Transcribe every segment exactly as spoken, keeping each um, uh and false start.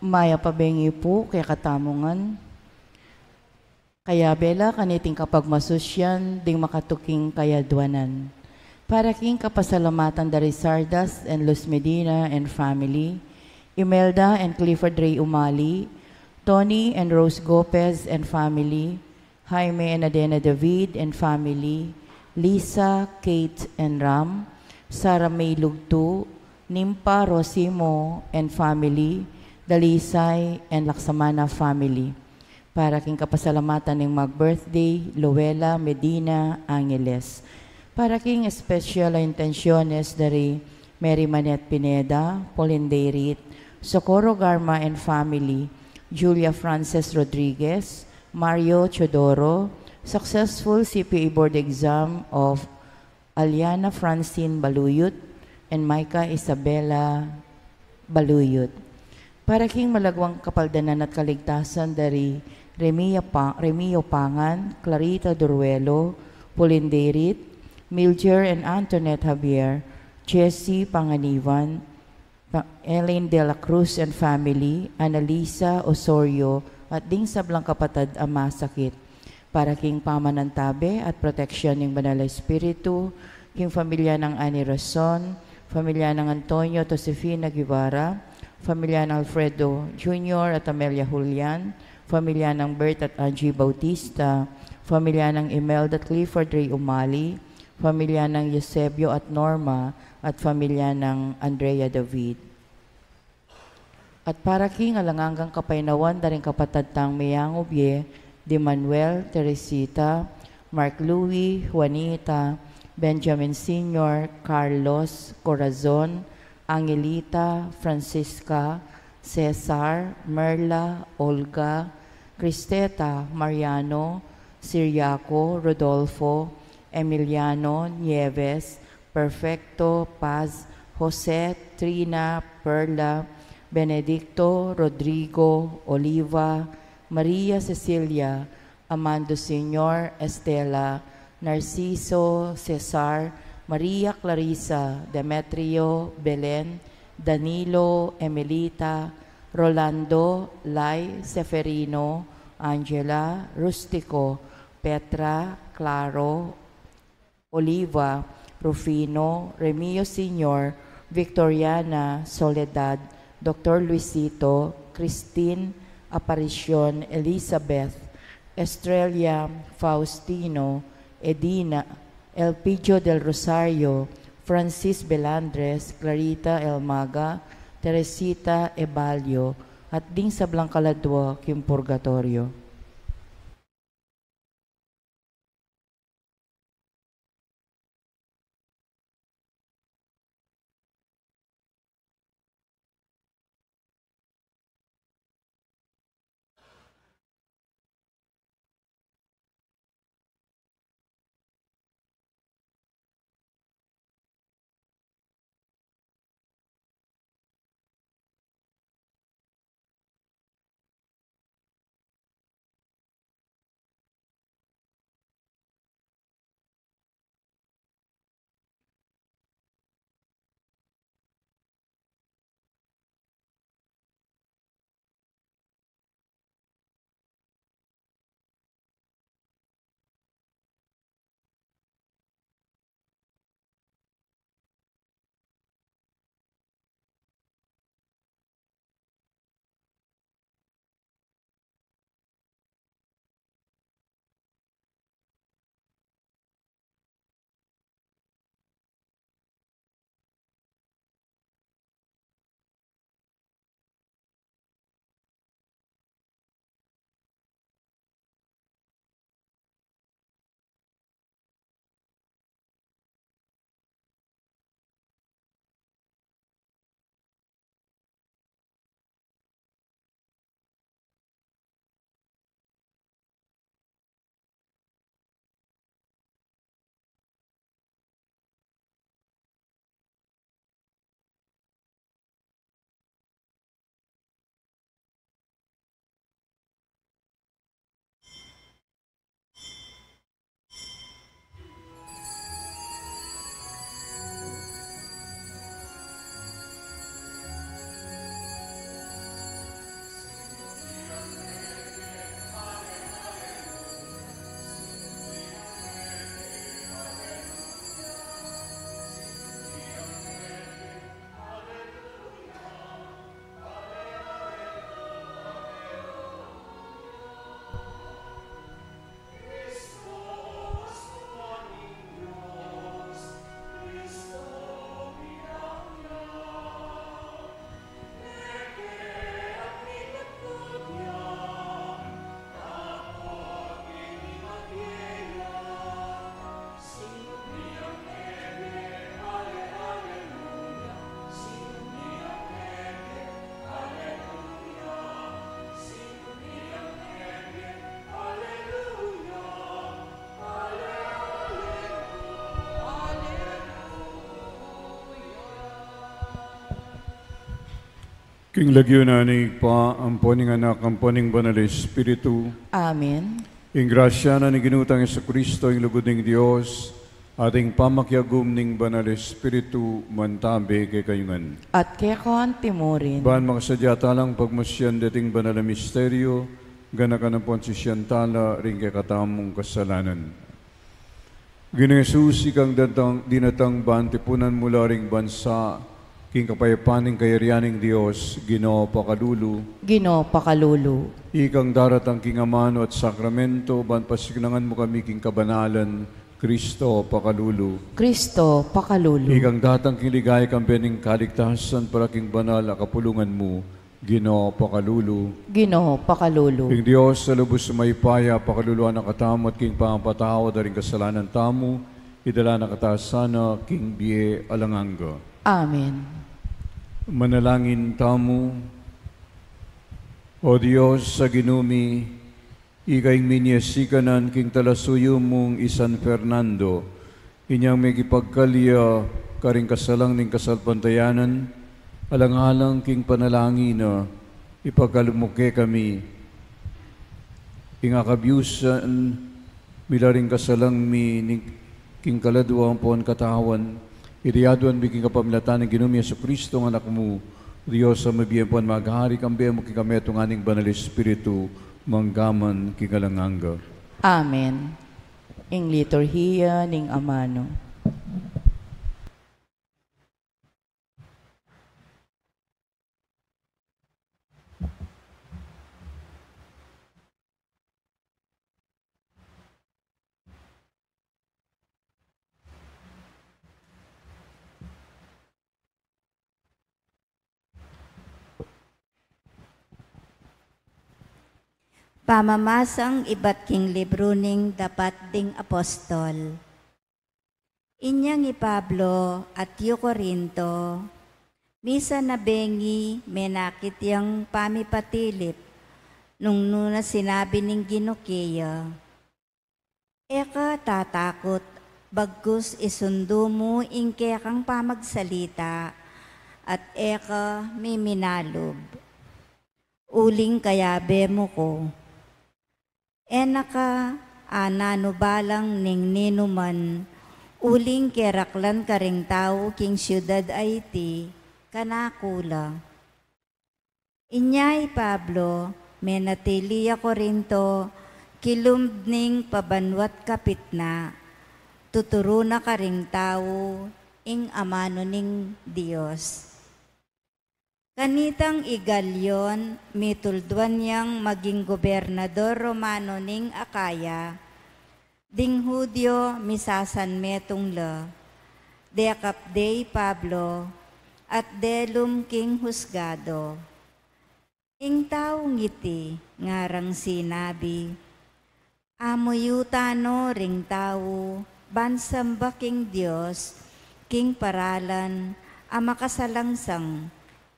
Mayap a bengi pu kekatamu ngan. Kayabe la kaniting kapagmasusyan ding makatuking kayadwanan. Para king kapasalamatan da ri Sardas and Luz Medina and family, Imelda and Clifford Ray Umali, Tony and Rose Gopez and family, Jaime and Adena David and family, Lisa, Kate and Ram, Sarah May Lugtu, Nimpa Rosimo and family, Dalisay and Laksamana family. Para king kapasalamatan ning mag-birthday, Luella Medina Angeles. Para king espesyal a intensyones da ri Mary Manette Pineda, Pauline Dayrit, Socorro Garma and family, Julia Frances Rodriguez, Mario Teodoro, successful C P A board exam of Aliana Francine Baluyut and Micah Isabella Baluyut. Para king malagwang kapaldanan at kaligtasan da ri Remia Pa-, Remio Pangan, Clarita Duruelo, Pauline Dayrit, Milger and Antoinette Javier, Jessie Panganiban, Pa-, Elaine de la Cruz and family, Annalisa Osorio, at ding sablang kapatad a masakit. Para king pamanantabe at proteksyon ning Banal a Espiritu, king familia nang Annie Rason, familia nang Antonio at Josefina Guevara, familia nang Alfredo Junior at Amelia Julian, familia nang Bert at Angie Bautista, familia nang Imelda at Clifford Ray Umali, familia nang Eusebio at Norma, at familia nang Andrea David. At para king alang anggang kapaynawan da ring kapatad tang miyangubye, di Manuel, Teresita, Mark Louis, Juanita, Benjamin Senior, Carlos, Corazon, Angelita, Francisca, Cesar, Merla, Olga, Cristeta, Mariano, Siriaco, Rodolfo, Emiliano, Nieves, Perfecto, Paz, Jose, Trina, Perla, Benedicto, Rodrigo, Oliva, Maria Cecilia, Amando Senior, Estela, Narciso, Cesar, Maria Clarissa, Demetrio, Belen, Danilo, Emelita, Rolando, Lai, Seferino, Angela, Rustico, Petra, Claro, Oliva, Rufino, Remio Senior, Victoriana, Soledad, Doctor Luisito, Christine, Aparicion, Elizabeth, Estrella, Faustino, Edina, Elpidio del Rosario, Francis Belandres, Clarita Elmaga, Teresita Ebalio, at ding sablang kaladwa king purgatorio. King lagyu na ning Ibpa, ampo ning Anak, ampo ning Banal a Espiritu. Amen. Ing grasya na ning Ginu tang Jesucristo, ing lugud ning Dios, at ing pamakiagum ning Banal a Espiritu, mantabe kekayu ngan. At keka antimurin. Ban makasadya talang pagmasyan deting banal a misteryo, ganakan ampon sisian tala ring kekatamung kasalanan. Ginu Jesus, ikang datang, dinatang ban tipunan mu la ring bansa king kapayapan ning kayarian ning Dios, Ginu, pakalulu. Ginu, pakalulu. Ikang daratang king amanu at sakramento ban pasiknangan mu kami king kabanalan, Kristo, pakalulu. Kristo, pakalulu. Ikang datang king ligaya kambe ning kaligtasan para king banal a kapulungan mu, Ginu, pakalulu. Ginu, pakalulu. Ing Dios a lubus mayupaya, pakaluluan na katamu at king pamapatawad da ring kasalanan tamu, idala na katamu sana king bie alang angga. Amen. Manalangin tamu. O Dios a Ginu mi, ika ing minie sikanan king talasuyu mung i San Fernando, inyang mekipagkalya karing kasalang ning kasalpantayanan, alang-alang king panalangin na, ipagkalub mu kekami ing akabyusan mi la ring kasalang mi ning king kaladua ampon katawan, iti aduan mi king kapamilatan ning Ginu mi Jesucristo, ing Anak mu, Dios a mabie ampon maghari kambe mu king kametungan ning Banal Espiritu, mangga man king alang angga. Amen. Ing liturhiya ning amanu. Pamamasang ibat king libru ning Dapat ding Apostol. Inyang i Pablo at yu Corinto, misan a bengi menakit yang pamipatilip, nung nuna sinabi ning Ginu keya, e ka tatakut, bagkus isundu mu ing kekang pamagsalita, at e ka miminalub. Uling kayabe mu ku. E na ka ananu balang ning ninuman, uling keraklan karing tau king siudad a iti, kanaku la. Inya i Pablo, menatili ya Corinto, kilub ning pabanuat kapitna, tuturu na karing tau ing amanu ning Dios. Kanitang i Galion, mitulduan yang maging gobernador Romano ning Akaya, ding Judio misasanmetung la, dekap de i Pablo, at delum king husgado. Ing taung iti, ngarang sinabi, amu yu tano ring tau, ban samba king Dios, king paralan a makasalangsang,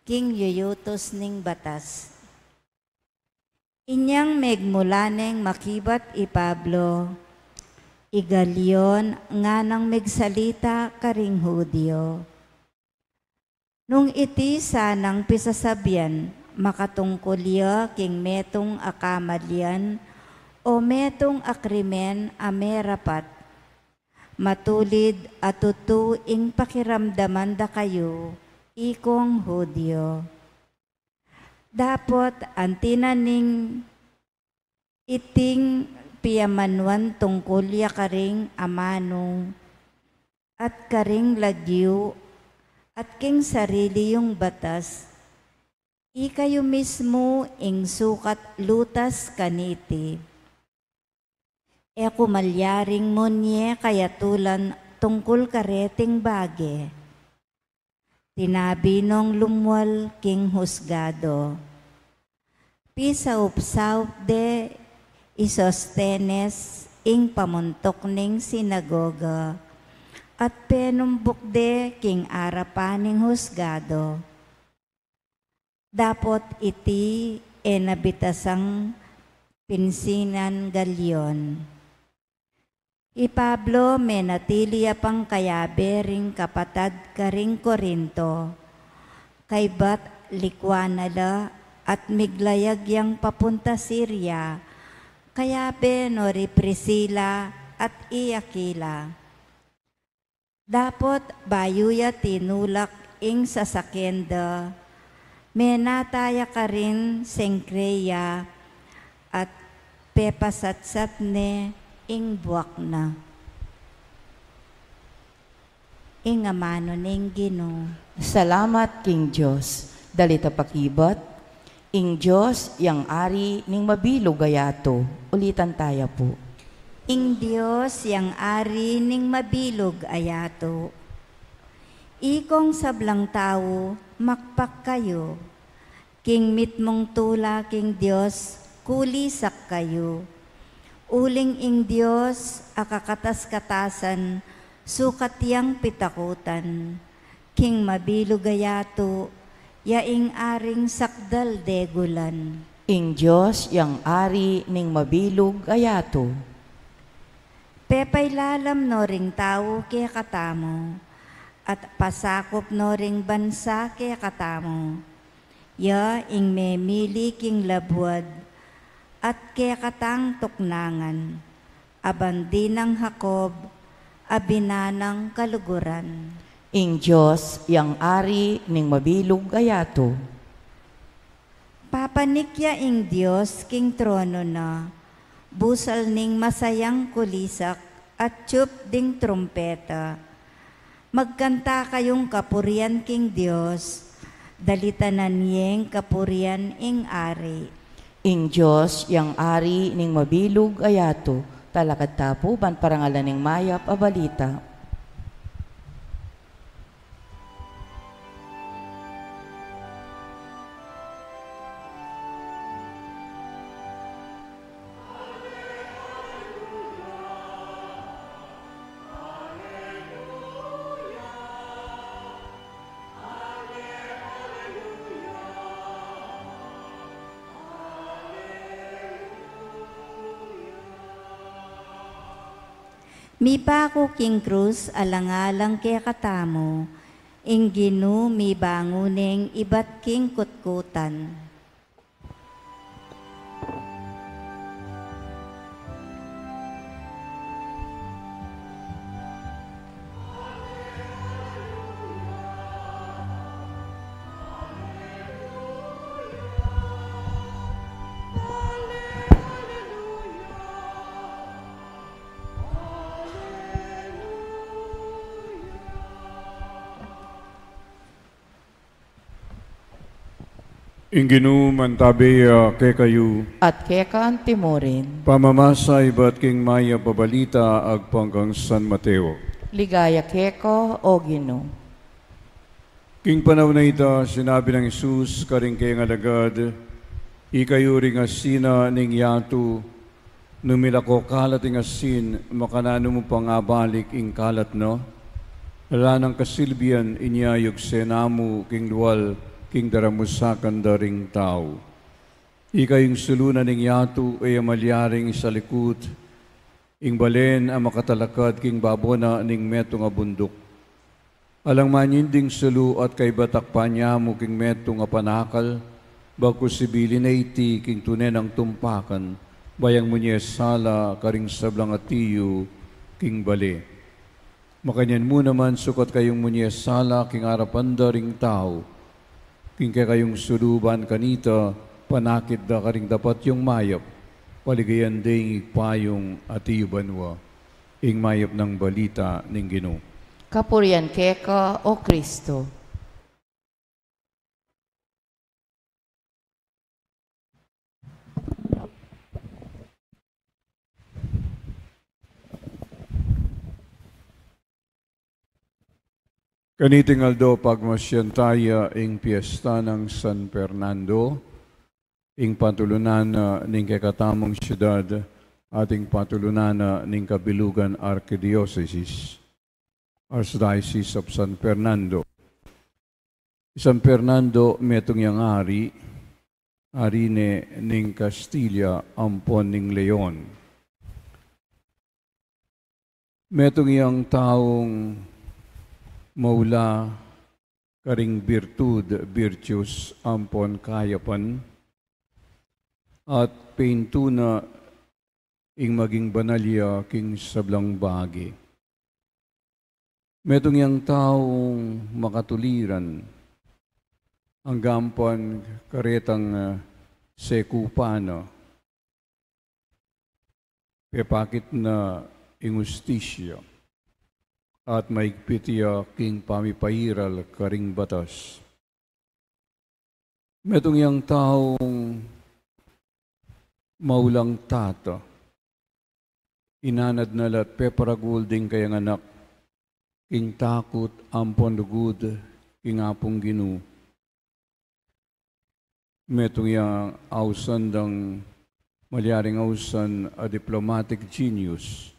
king yuyutus ning batas. Inyang megmula neng makibat i Pablo, i Galion nganang megsalita karing Judio. Nung iti sanang pisasabian, makatungkul ya king metung a kamalian o metung a krimen a merapat, matulid a tutu ing pakiramdaman da kayu, ikong Judio. Dapot anti na ning iting piyamanuan tungkul ya karing amanu at karing lagyu at king sarili yung batas, ikayu mismu ing sukat lutas kaniti. E ku malyaring munye kayatulan tungkul kareting bage. Tinabi nong lumwal king husgado. Pisaup-saup de i Sostenes ing pamuntuk ning sinagoga, at penumbuk de king arapan ning husgado. Dapot iti e na bitasang pinsinan Galion. I Pablo menatili ya pang kayabe ring kapatad karing Corinto, kaybat likuan na la at miglayag yang papunta Siria, kayabe no ri Priscila at i Aquila. Dapot bayu ya tinulak ing sasakyan da, menata ya karin Cencrea at pepasatsat ne ing buak na. Ing amanu ning Ginu. Salamat king Dios. Dalit a pakibat, ing Dios yang ari ning mabilug a yatu. Ulitan taya pu. Ing Dios yang ari ning mabilug a yatu. Ikong sablang tau, makpak kayu. King mitmung tula king Dios, kulisak kayu. Uling ing Dios a kakatas-katasan, sukat yang pitakutan. King mabilug a yatu, ya ing aring sakdal degulan. Ing Dios yang ari ning mabilug a yatu. Pepailalam no ring tau kekatamu, at pasakup no ring bansa kekatamu. Ya ing memili king labuad, at kekatang tuknangan, a bandi nang Jacob, a binanang kaluguran. Ing Dios yang ari ning mabilug a yatu. Papanik ya ing Dios king trono na, busal ning masayang kulisak, at tiyup ding trumpeta. Magkanta kayung kapurian king Dios, dalitanan yeng kapurian ing Ari. Ing Dios yang Ari ning mabilug a yatu. Talakad ta pu ban parangalan ing mayap a balita. Mipaku king krus alang-alang kekatamu, ing Ginu mibangun neng ibat king kutkutan. Ing Ginu mantabe ya kekayu. At keka antimurin. Pamamasa ibat king mayap a balita agpang kang San Mateo. Ligaya keka, O Ginu. King panaun a ita, sinabi nang Jesus karing kayang alagad, "Ikayu ring asin na ning yatu, nu milako kalat ing asin, makananu mu pang abalik ing kalat na? Ala nang kasilbian inya yugse na mu king lual king daramusakan da ring tau. Ikayung sulu na ning yatu, e ya malyaring isalikut ing balen a makatalakad king babo na ning metung a bunduk. Alang manyinding sulu at kaibat akpan ya mu king metung a panakal, bagkus sibilin ne iti king tune nang tumpakan, ba yang munye sala karing sablang ati yu king bale. Makanyan mu naman sukat kayung munye sala king arapan da ring tau. King kekayung sulu ban kanita, panakit da karing dapat yung mayap, paligayan da ing Ibpa yung ati yu banua." Ing mayap nang balita ning Ginu. Kapurian keka, O Kristo. Kaniting aldo pagmasyan taya ing piesta nang San Fernando, ing patulunan na ning kekatamung syudad, at ing patulunan na ning kabilugan arkidiosesis, Archdiocese of San Fernando. I San Fernando metung yang ari, ari ne ning Castilla ampon ning Leon. Metung yang taung maula, karing birtud, virtues, ampon kayapan, at paintu na ing maging banal ya king sablang bage. Metung yang taung makatuliran, anggang pan karetang, ah, sekupan na, pepakit na ing hustisya, at maigpit ya king pamipairal karing batas. Metung yang taung maulang tata, inanad na la't peparagul ding kayang anak king takut ampon lugud king Apung Ginu. Metung yang ausan dang malyaring ausan a diplomatic genius,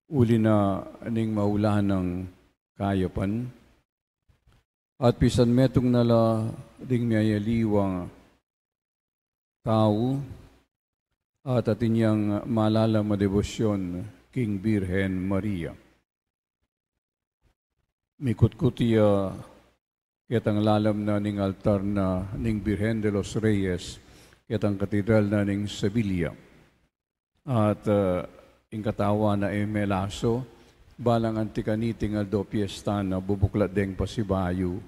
uli na ning maulanang kayapan, at pisan metung na la ding miyayaliwang tau, at atin yang malalam a debosyon king Birhen Maria. Mikutkut ya ketang lalam na ning altar na ning Birhen de los Reyes, ketang katedral na ning Sevilla. At, ah, ing katawan na e melaso, balang anti kaniting aldo piesta na bubuklat deng pasibayu,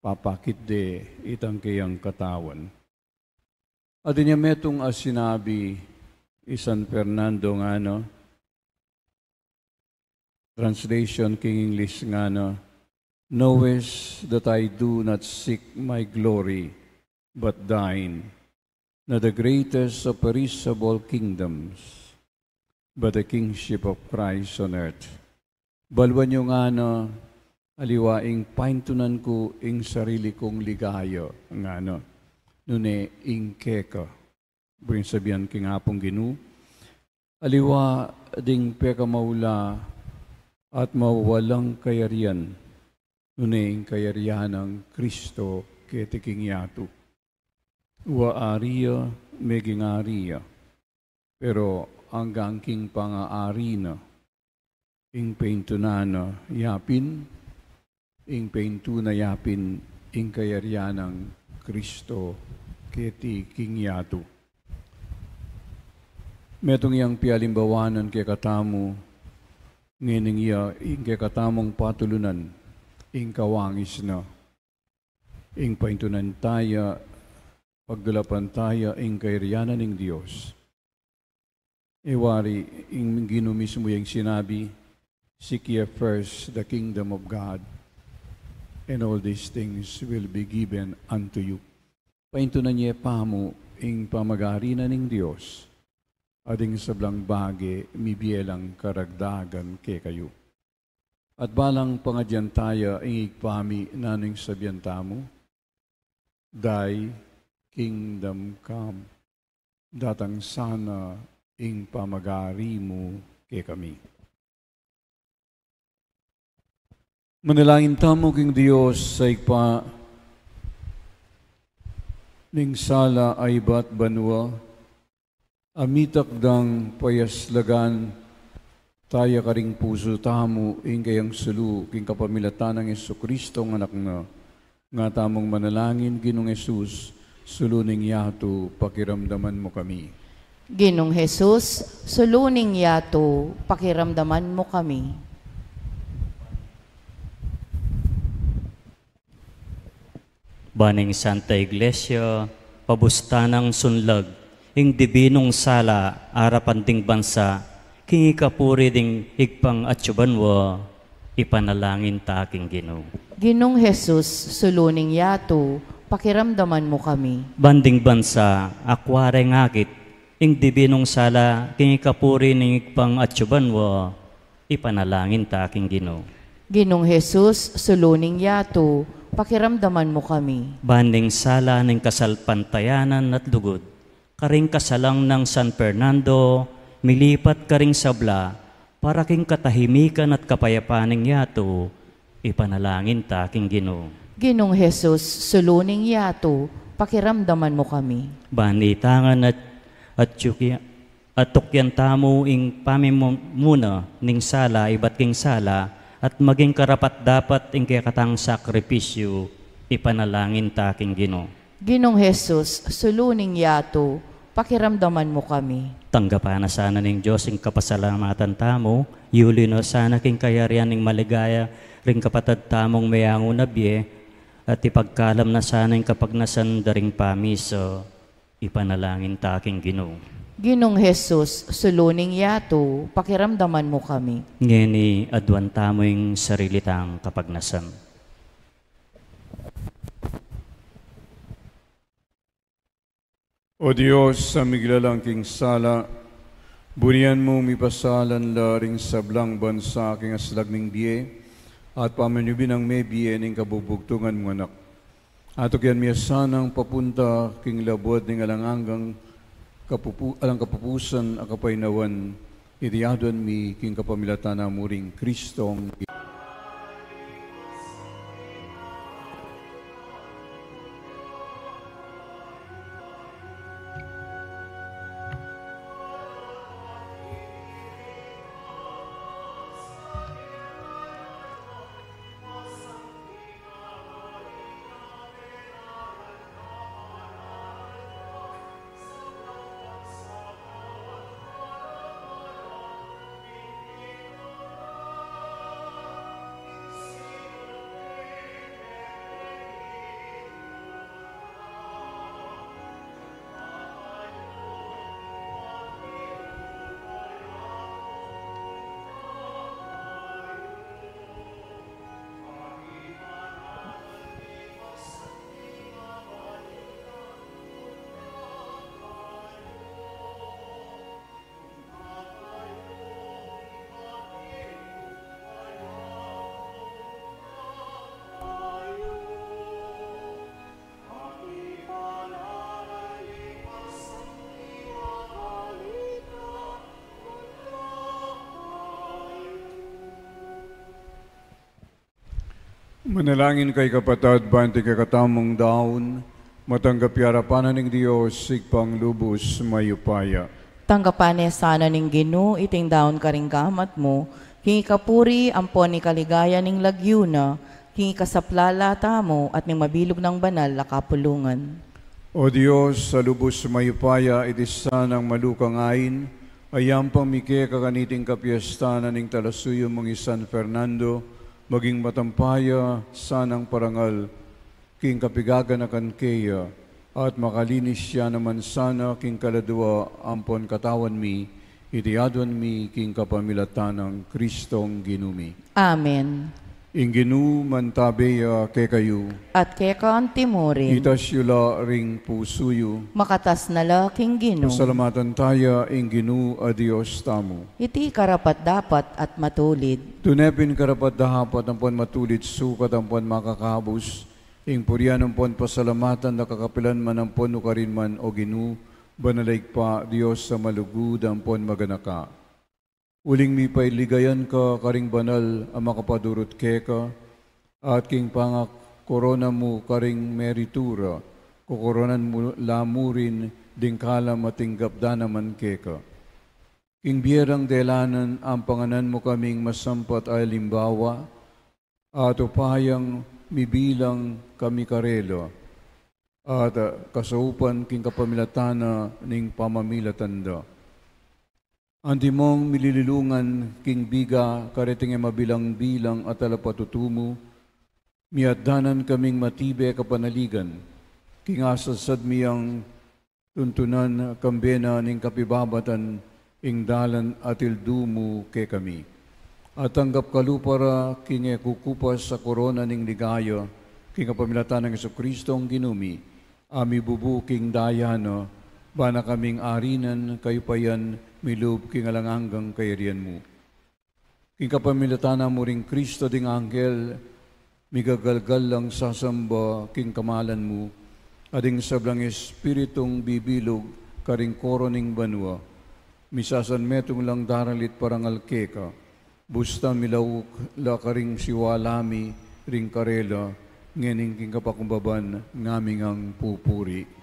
papakit de itang keyang katawan. Atin ya metung a sinabi i San Fernando ngana, translation king English ngana, "Knowest that I do not seek my glory, but thine, not the greatest of perishable kingdoms, but the kingship of Christ on earth." Baluan yu ngana, aliwa ing paintunan ku ing sarili kung ligaya ngana, nune ing keka. Buring sabian king Apung Ginu, aliwa ding pekamaula at mawalang kayarian, nune ing kayarian nang Kristo keti king yatu. Wa ari ya, meging ari ya, pero anggang king pangaari na, ing paintunan na yapin, ing paintu na yapin ing kayarian nang Kristo keti king yatu. Metung yang pialimbawanan kekatamu, ngening ya ing kekatamung patulunan, ing kawangis na, ing paintunan taya, pagdulapan taya ing kayarian ning Dios. E wari, ing Ginu mismu yang sinabi, "Seek ye first the kingdom of God, and all these things will be given unto you." Paintunan ye pamu ing pamagari na ning Dios, at ding sablang bage mibie lang karagdagan kekayu. At balang pangadyan taya ing Ibpa mi, nanu ing sabian tamu, "Thy kingdom come." Datang sana ing pamagari mu kekami. Manalangin tamu king Dios a Ibpa ning sala a ibat banua, a mitakdang payaslagan taya karing pusu tamu ing kayang sulu king kapamilatan nang Jesucristo a Anak na. Nga tamung manalangin, Ginung Jesus, sulu ning yatu, pakiramdaman mu kami. Ginung Jesus, sulu ning yatu, pakiramdaman mu kami. Ban ing Santa Iglesia, pabusta nang sunlag ing dibinung sala arapan ding bansa, king ikapuri ding Ibpang atsu banua, ipanalangin ta king Ginu. Ginung Jesus, sulu ning yatu, pakiramdaman mu kami. Ban ding bansa, akwa reng akit ing dibinung sala king ikapuri ning Ibpang atsu banua, ipanalangin ta king Ginu. Ginung Jesus, sulu ning yatu, pakiramdaman mu kami. Ban ding sala ning kasalpantayanan at lugud, karing kasalang nang San Fernando, milipat karing sabla, para king katahimikan at kapayapan ning yatu, ipanalangin ta king Ginu. Ginung Jesus, sulu ning yatu, pakiramdaman mu kami. Ban itangan at, at yuki-, at tukyan tamu ing pamimuna ning sala ibat king sala, at maging karapat-dapat ing kekatang sakripisyu, ipanalangin ta king Ginu. Ginung Jesus, sulu ning yatu, pakiramdaman mu kami. Tanggapan na sana ning Dios ing kapasalamatan tamu, yuli na sana king kayarian ning maligaya ring kapatad tamung meyangu na bie, at ipagkalam na sana ing kapagnasan da ring pamisa, ipanalangin ta king Ginu. Ginung Jesus, sulu ning yatu, pakiramdaman mu kami. Ngeni, aduan tamu ing sarili tang kapagnasan. O Dios, a miglalang king sala, burian mu mipasalan la ring sablang bansa king aslag ning bie, at pamanyubling mebie ning kabubugtungan mung Anak. Atukyan mi ya sanang papunta king labuad ning alang anggang kapupu-, alang kapupusan a kapaynawan, iti aduan mi king kapamilatan na mu ring Kristong. Manalangin kayu, kapatad, ban king kekatamung daun, matanggap ya king arapan ning Dios, Ibpang lubus mayupaya. Tanggapan na sana ning Ginu iting daun karing gamat mu, king ikapuri ampon ikaligaya ning lagyu na, king ikasaplala tamu at ning mabilug nang banal a kapulungan. O Dios, a lubus mayupaya, iti sanang malukang ain, a yampang mi keka kaniting kapiestan ning talasuyu mung i San Fernando, maging matampaya sanang parangal king kapigaganakan keya, at makalinis ya naman sana king kaladua ampon katawan mi, iti aduan mi king kapamilatan nang Kristong Ginu mi. Amen. Ing Ginu mantabe ya kekayu. At keka antimurin. Itas yu la ring pusu yu. Makatas na la king Ginu. Pasalamatan taya ing Ginu a Dios tamu. Iti karapat-dapat at matulid. Tune pin karapat-dapat ampon matulid sukat ampon makakabus, ing purian ampon pasalamatan da kakapilan man ampon nukarin man, O Ginu, banal a Ibpa, Dios a malugud ampon maganaka. Uling mipaligayan ka karing banal a makapadurut keka, at king pangakorona mu karing meritu ra, kokoronan mu la murin ding kalam a tinggap da naman keka. King bie rang delanan, ampanganan mu kaming masampat a alimbawa, at upayang mibilang kami karela, at, ah, kasaupan king kapamilatan na ning pamamilatan da. Antimong milililungan king biga kareting e mabilang-bilang a talapatutumu, miatdanan kaming matibe kapanaligan, king asadsad mi yang tuntunan kambe na ning kapibabatan ing dalan atil dumu kekami. At tanggap kalupa ra king e kukupas a korona ning ligaya, king kapamilatan nang Jesucristo a Ginu mi, a mibubu king daya na, bana kaming arinan kayupayan milub king alang anggang kayarian mu. King kapamilatan na mu ring Cristo ding anghel, migagalgal lang sasamba king kamalan mu, at ding sablang espiritung bibilug karing koro ning banua, misasanmetung lang daralit parangal keka, busta milauk la karing siwala mi ring karela, ngening king kapakumbaban ngaming pupuri.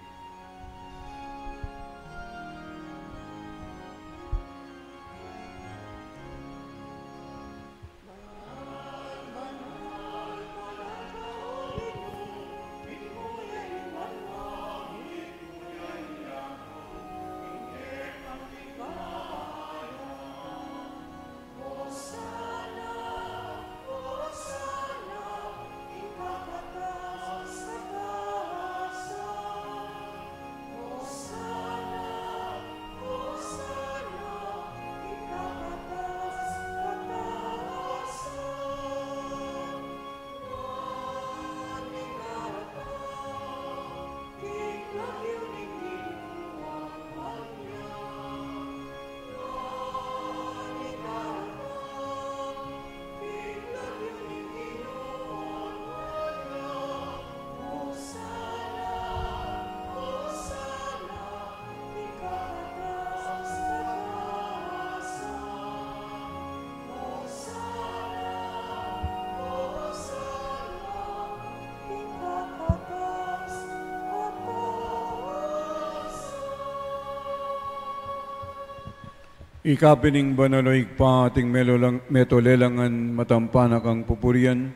Ika pin ing banal, o Ibpa, ating melolang-, metolelangan, matampa na kang pupurian,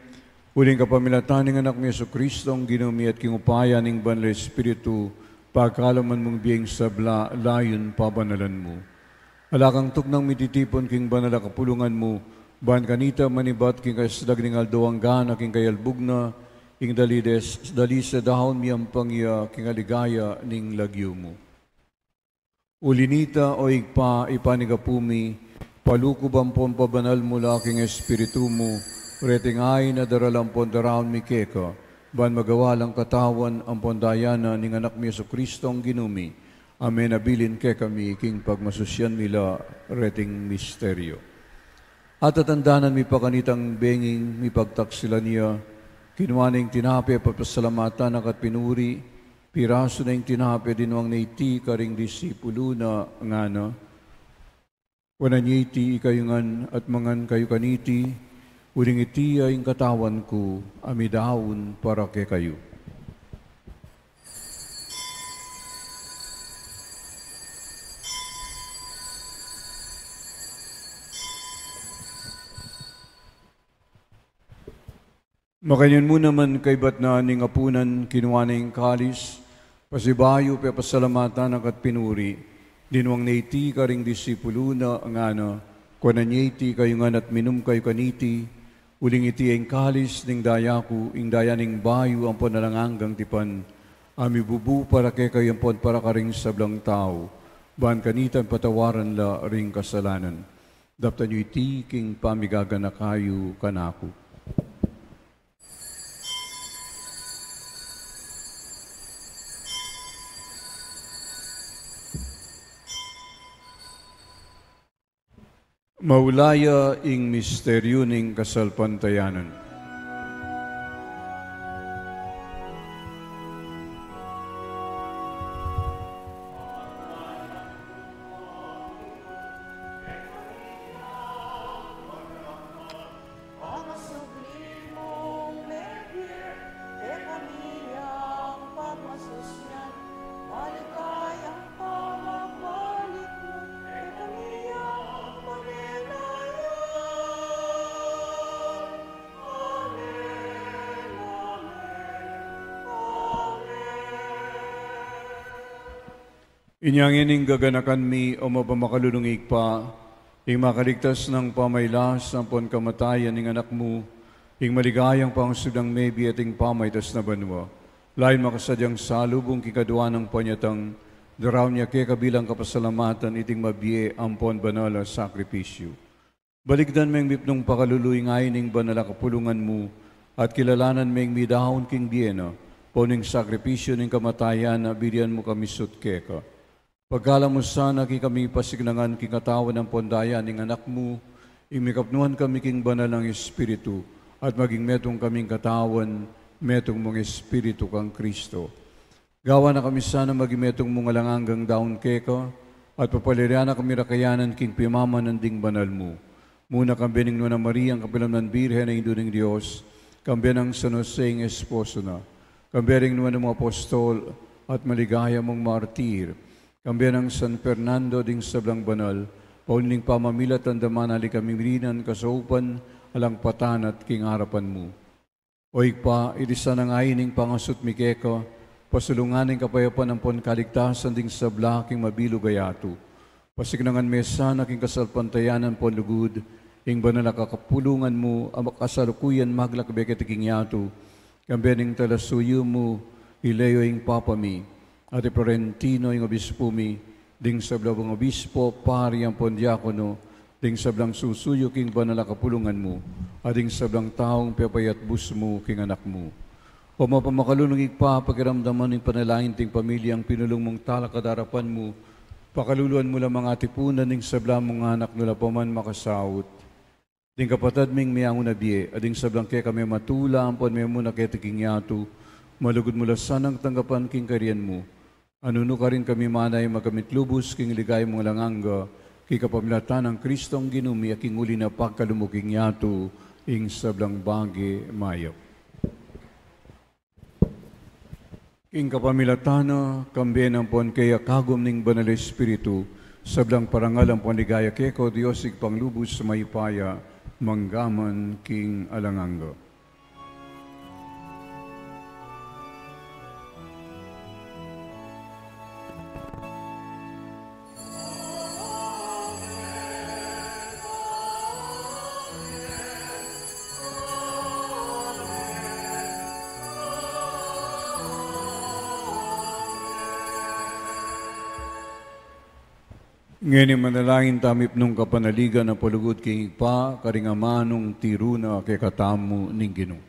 uling kapamilatan ning Anak mi Jesucristo, ing Ginu mi, at king upaya ning Banal Espiritu, pagkaluban mung bie ing sabla, layun pabanalan mu. Ala kang tuknang mititipun king banal a kapulungan mu, ban kanita manibat king kasadag ning aldo angga na king kayalbug na, ing dalides-, dalise daun miyampang ya king aligaya ning lagyu mu. Uli nita, o Ibpa, ipanyawad mu mi, palukub ampon pabanal mu la king Espiritu mu, reting ain a daralan ampon daraun mi keka, ban magawa lang katawan ampon daya na ning Anak mi Jesucristo, ing Ginu mi, a menabilin kekami king pagmasusyan mi la reting misteryu. At atandanan mi pa kanitang benging mipagtaksilan ya, kinua ne ing tinape, papasalamatan na ka't pinuri, pirasu ne ing tinape, dinwang ne iti karing disipulu na, ngana: Kuanan ye iti ikayu ngan at mangan kayu kaniti, uling iti ya ing katawan ku a midaun para kekayu. Makanyan mu naman kaibat na ning apunan, kinua ne ing kalis, pasibayu, pepasalamatan na ka't pinuri, dinwang ne iti karing disipulu na, ngana: Kuanan ye iti ikayu ngan at minum kayu kaniti, uling iti ya ing kalis ning daya ku, ing daya ning bayu ampon alang anggang tipan, a mibubu para kekayu ampon para karing sablang tau, ban kanita mipatawaran la ring kasalanan. Daptan yu iti king pamigaganaka yu kanaku. Maulaya ing misteryu ning kasalpantayanan. Inya ngeni ing gaganakan mi, o mapamakalulung Ibpa, ing makaligtas nang pamailas ampon kamatayan ning Anak mu, ing maligayang pangasubling mebie at ing pamaitas na banua, layun makasadyang salubung king kadua nang panyatang, daraun ya keka bilang kapasalamatan iting mabie ampon banal a sakripisyu. Balikdan meng mipnung pakalulu ing ain ning banal a kapulungan mu, at kilalanan meng midaun king bie na, pauli ning sakripisyu ning kamatayan na birian mu kami sut keka. Pagkaluban mu sana king kami pasignangan king katawan ampon daya ning Anak mu, ing mikapnuan kami king banal nang Espiritu, at maging metung kaming katawan, metung mung Espiritu kang Kristo. Gawan na kami sana maging metung mung alang anggang daun keka, at papaliran na kami rakayanan king pimamanan ding banal mu. Muna kambe ning Nuan a Maria, ing kapilanman Birhen a Indu ning Dios, kambe nang San Jose ing esposo na, kambe ring nuan a apostol at maligaya mung martir, kambe nang San Fernando ding sablang banal, pauli ning pamamilatan da manali kami rinan kasaupan alang patan at king arapan mu. O Ibpa, iti sanang ain ning pangasut mi keka, pasulungan ing kapayapan ampon kaligtasan ding sabla king mabilug a yatu. Pasignangan me sana king kasalpantayanan ampon lugud ing banal a kapulungan mu, a kasalukuyan maglakbe keti king yatu, kambe ning talasuyu mu, i Leo ing Papa mi, at i Florentino ing obispo mi, ding sablang obispo, pari ampon diakono, ding sablang susuyu king banal a kapulungan mu, at ding sablang taung pepayatbus mu king Anak mu. O mapamakalulung Ibpa, pakiramdaman ing panalangin ding pamilyang pinulung mung talakad arapan mu, pakaluluan mu la mang atipunan ding sabla mung anak nu la pa man makasaut. Ding kapatad ming meangu na bie, at ding sablang kekami matula ampon memuna keti king yatu, malugud mu la sanang tanggapan king kayarian mu. Nune nukarin kami manay makamit lubus king ligaya mung alang angga, king kapamilatan nang Kristong Ginu mi, a king uli na pagkalub mu king yatu, ing sablang bage mayap. King kapamilatan na, kambe na ampon kaya kagum ning Banal Espiritu, Sablang parangal ampon ligaya keka, O Dios, Ibpang lubus mayupaya, mangga man king alang angga. Ngeni manalangin tamu king kapanaligan a palugud king Ibpa, karing amanung tiru na kekatamu ning Ginu.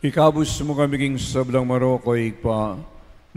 Ikabus mu kami king sablang marok, O Ibpa,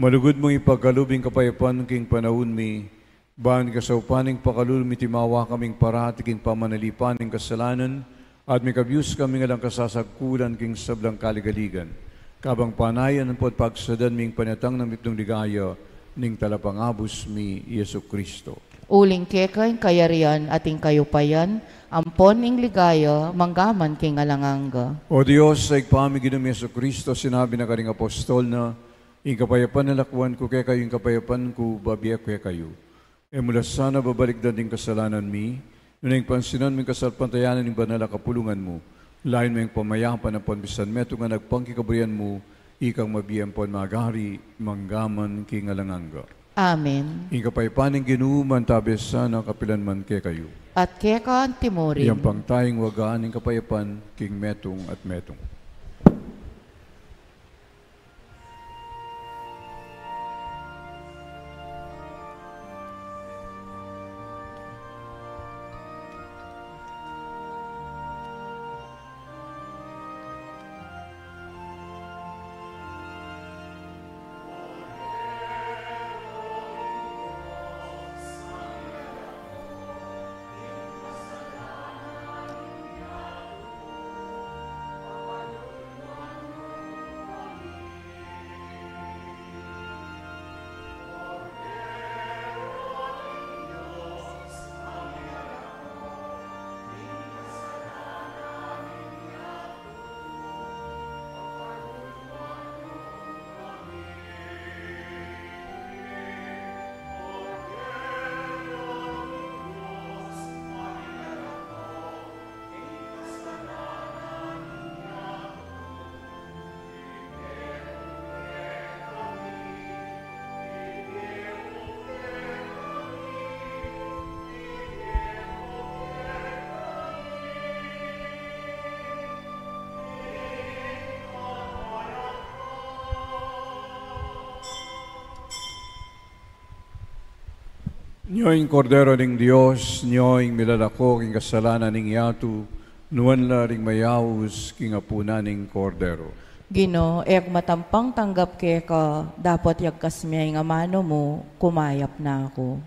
malugud mung ipagkalub ing kapayapan king panaun mi, ban king kasaupan ning pakalulu mi, timawa kaming parati king pamanalipan ning kasalanan, at mikabius kaming alang kasasagkulan king sablang kaligaligan. Kabang panayan ampon pagsadan mi ing panatang na mitmung ligaya ning Talapangabus mi, Jesucristo. Uling keka ing kayarian at ing kayupayan, ampon ing ligaya, mangga man king alang angga. O Dios, a Ibpa mi, Ginu ming Jesucristo, sinabi na karing apostol na, ing kapayapan lakwan ku kekayu, ing kapayapan ku babie ku kekayu. E mu la sana babalikdan ding kasalanan mi, nune ing pansinan mu ing kasalpantayanan ning banal a kapulungan mu, layun mu ing pamayapan ampon misan metung a agpang king kaburian mu, ikang mabie ampon magari, mangga man king alang angga. Amen. Ing kapayapan ning Ginu mantabe sana kapilan man kekayu. At keka antimurin. Iyampang tayung wagaan ing kapayapan king metung at metung. Nyo ing Kordero ning Dios, nyo ing milalako king kasalanan ning yatu, nuan la ring mayaus king apunan ning Kordero. Ginu, e ku matampang tanggap keka, dapot yagkas me ing amanu mu, kumayap na ku.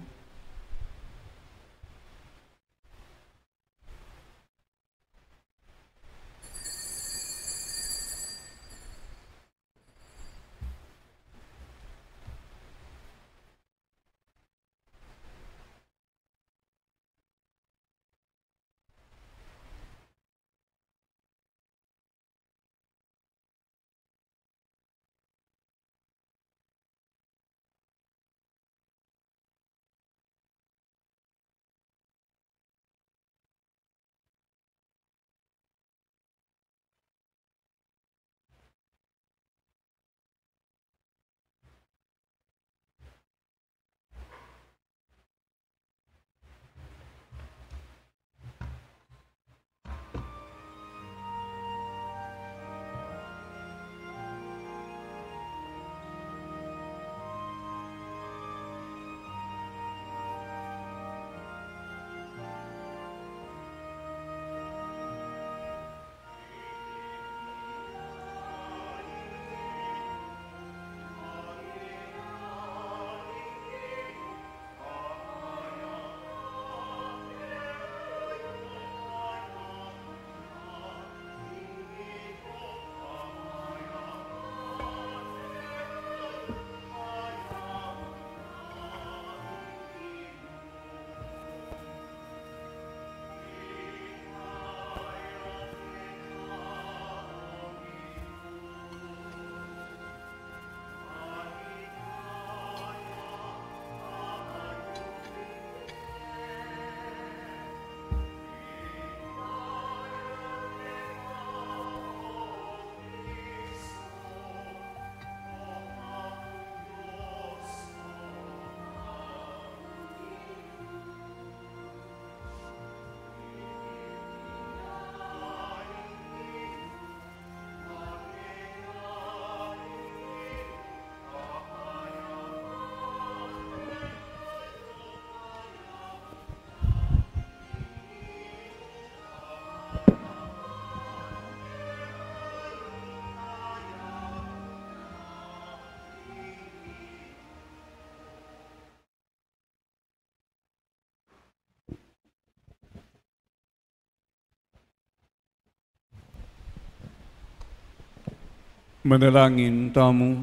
Manalangin tamu.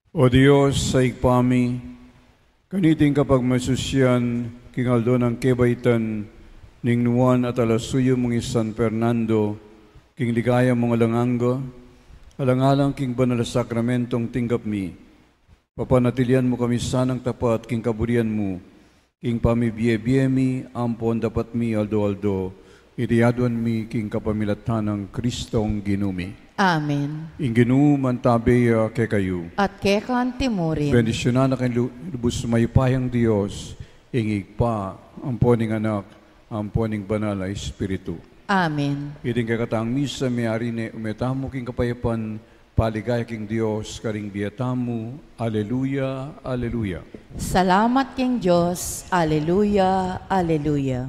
O Dios, a Ibpa mi, kaniting kapagmasusian, king aldo nang kebaitan, ning nuan at alasuyu mung i San Fernando, king ligaya mung alang angga, alang-alang king banal a sakramentong tinggap mi, papanatilian mu kami sanang tapat king kaburian mu, king pamibie-bie mi ampon dapat mi aldo-aldo, iti aduan mi king kapamilatan nang Kristong Ginu mi. Amen. Ing Ginu mantabe ya kekayu. At keka antimurin. Bendisyunan na kayu lu-, lubus mayupayang Dios, ing Ibpa, ampon ing Anak, ampon ing Banal a Espiritu. Amen. Iting kekatang misa, miyari ne, ume tamu king kapayapan, paligaya king Dios, karing bie tamu. Aleluya, aleluya. Salamat king Dios. Aleluya, aleluya.